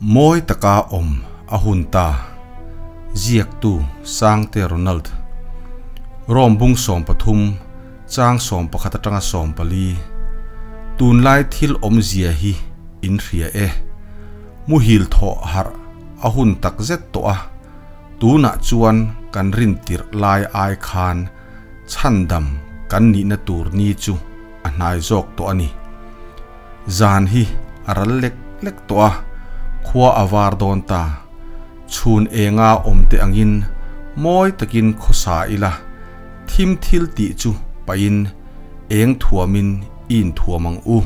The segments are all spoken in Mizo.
Mawi taka awm a hun ta. Ziaktu Sangte Ronald. Rom bung 13, chang 11 atanga 14. Tunlai thil awmzia hi in hria e. Muhil thawh harh a hun takzet tawh a, tunah chuan kan rin tirh lai ai khan chhandam kan nihna tur ni chu a hnai zawk tawh a ni. Zan hi a ral lek lek tawh a, khua a var dawn ta. Chhun enga awm te angin mawi takin khawsa ila, thim thil tih chu pahin eng thuamin i inthuam ang u.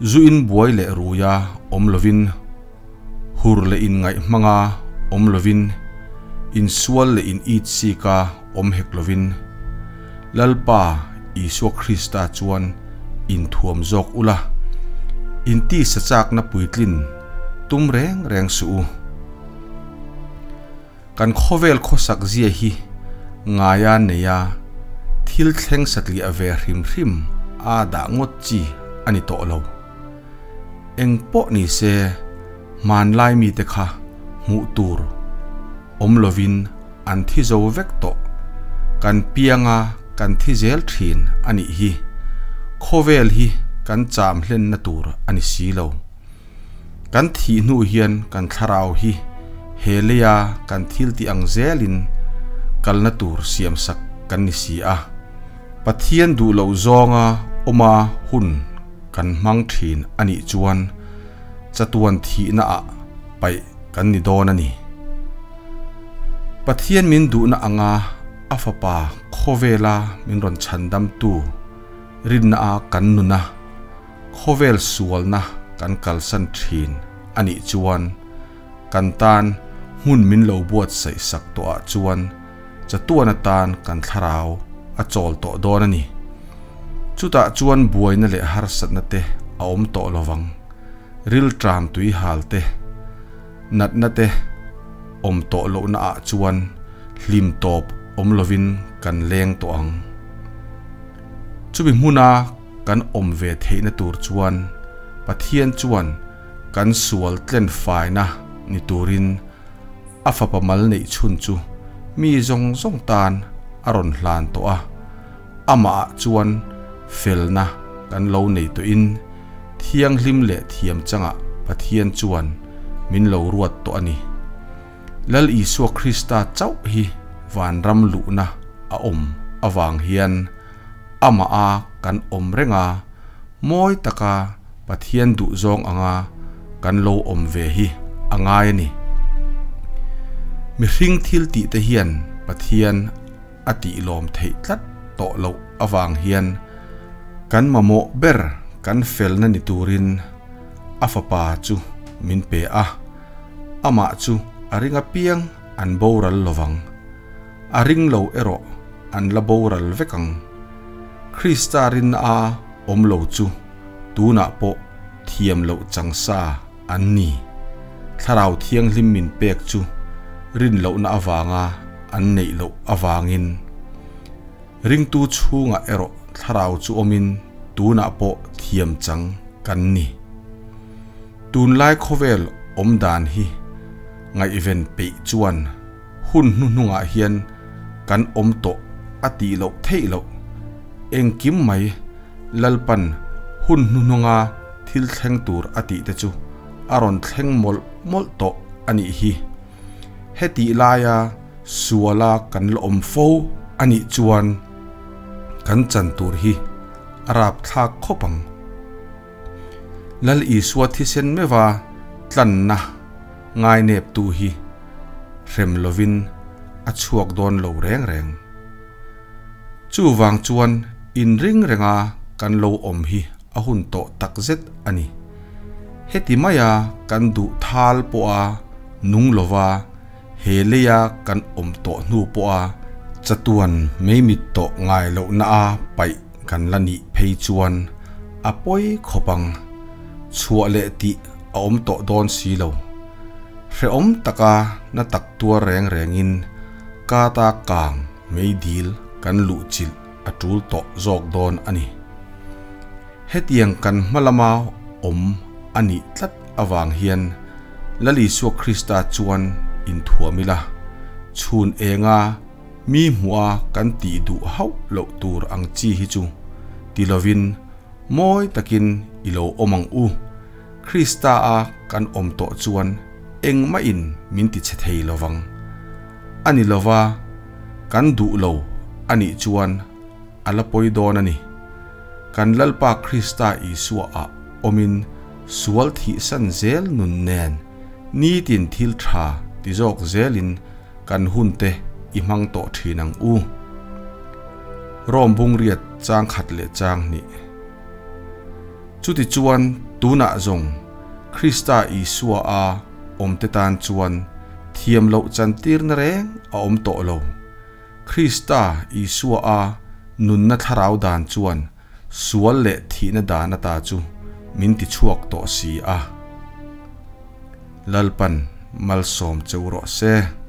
Zu in buai leh ruia awm lovin, hur leh inngaih hmanga awm lovin, insual leh in it sika awm hek lovin, Lalpa Isua Krista chuan inthuam zawk ula, intisa chakna puitlin tum reng reng suh u. Kan khawvel khawsak zia hi ngaia neia thil thleng satliah ve hrim hrim a dah ngawt chi a ni tawh lo. Eng pawh ni se hmanlai mite kha hmuh tur awm lovin an thi zo vek tawh. Kan pianga kan thi zel thin a nih hi. Khawvel hi kan cham hlenna tur a ni si lo. Kan thih hnu hian kan thlarau hi he leia kan thil tih ang zelin kalna tur siamsak kan ni si a. Pathian duh loh zawnga awma hun kan hmang thin a nih chuan chatuan thihna ah paih kan ni dawn a ni. Pathian min duhna anga a fapa khawvela min rawn chhandamtu rinna a kan nuna khawvel sualna kan kalsan thin a nih chuan kan tan hmun min lo buatsaih sak tawh ah chuan chatuan atan kan thlarau a chawl tawh dawn a ni. Chutah chuan buaina leh harsatna te a awm tawh lovang. Rilṭam tuihal te, natna te awm tawh lohna ah chuan hlim tawp awm lovin kan leng tawh ang. Chumi hmuna kan awm ve theihna tur chuan Pathian chuan kan sual tlen faina ni turin a fapa mal neih chhun chu mi zawng zawng tan a rawn hlan tawh a, amah ah chuan felna kan lo nei tawhin thianghlim leh thiam changah Pathian chuan min lo ruat tawh a ni. Lal Isua Krista chauh hi vanram luhna a awm avang hian amah a kan awm reng a, mawi taka Pathian duhzawng anga kan lo awm ve hi a ngai a ni. Mihring thil tih te hian Pathian a tih lawm theih tlat tawh loh avang hian kan mamawh ber kan felna ni turin a fapa chu min pe a, amah chu a ring apiang an boral lovang. A ring lo erawh an la boral vek ang. Krista rinna a awm lo chu tunah pawh thiam loh chang sa an ni. Thlarau Thianghlim min pek chu rin lohna avanga an neih loh avangin. Ringtu chhungah erawh thlarau chu awmin tunah pawh thiam chang kan ni. Tunlai khawvel awm dan hi ngaihven peih chuan hun hnuhnungah hian kan awm tawh a tih loh theih loh. Engkim mai Lalpan hun hnuhnunga thil thleng tur a tih te chu a rawn thleng mawlh mawlh tawh a nih hi. Hetih laia suala kan la awm fo a nih chuan kan chan tur hi a rapthlak khawp ang. Lal Isua thisen meuha tlanna ngaineptu hi hrem lovin a chhuak dawn lo reng reng. Chuvang chuan inring renga kan lo awm hi a hun tawh takzet a ni. Heti maia kan duh thal pawha nung lova he leia kan awm tawh hnu pawha chatuan meimit tawh ngai lohna a paih kan la nih phei chuan a pawi khawp ang. Chhuah leh tih a awm tawh dawn si lo. Hrehawm taka na tak tuar reng rengin ka ta kang meidil kan luhchilh a tul tawh zawk dawn a ni. Hetiang kan hma lama awm a nih tlat avang hian Lal Isua Krista chuan inthuam ila, chhun enga mi hmuha kan tih duh hauh loh tur ang chi hi chu ti lovin mawi takin i lo awm ang u. Krista a kan awm tawh chuan engmah in min ti chhe thei lovang. A ni lova, kan duh lo a nih chuan a la pawi dawn a ni. Kan Lalpa Krista Isua ah awmin sual thihsan zel nun nen nitin thil tha ti zawk zelin kan hun te i hmang tawh thin ang u. Rom bungriat chang khat leh chang hnih. Chutichuan tunah zawng Krista Isua a awmte tan chuan thiam loh chantirna reng a awm tawh lo. Krista Isua a nunna thlarau dan chuan sual leh thihna dan ata chu min tichhuak tawh si a. Lalpan malsawm cheu rawh se.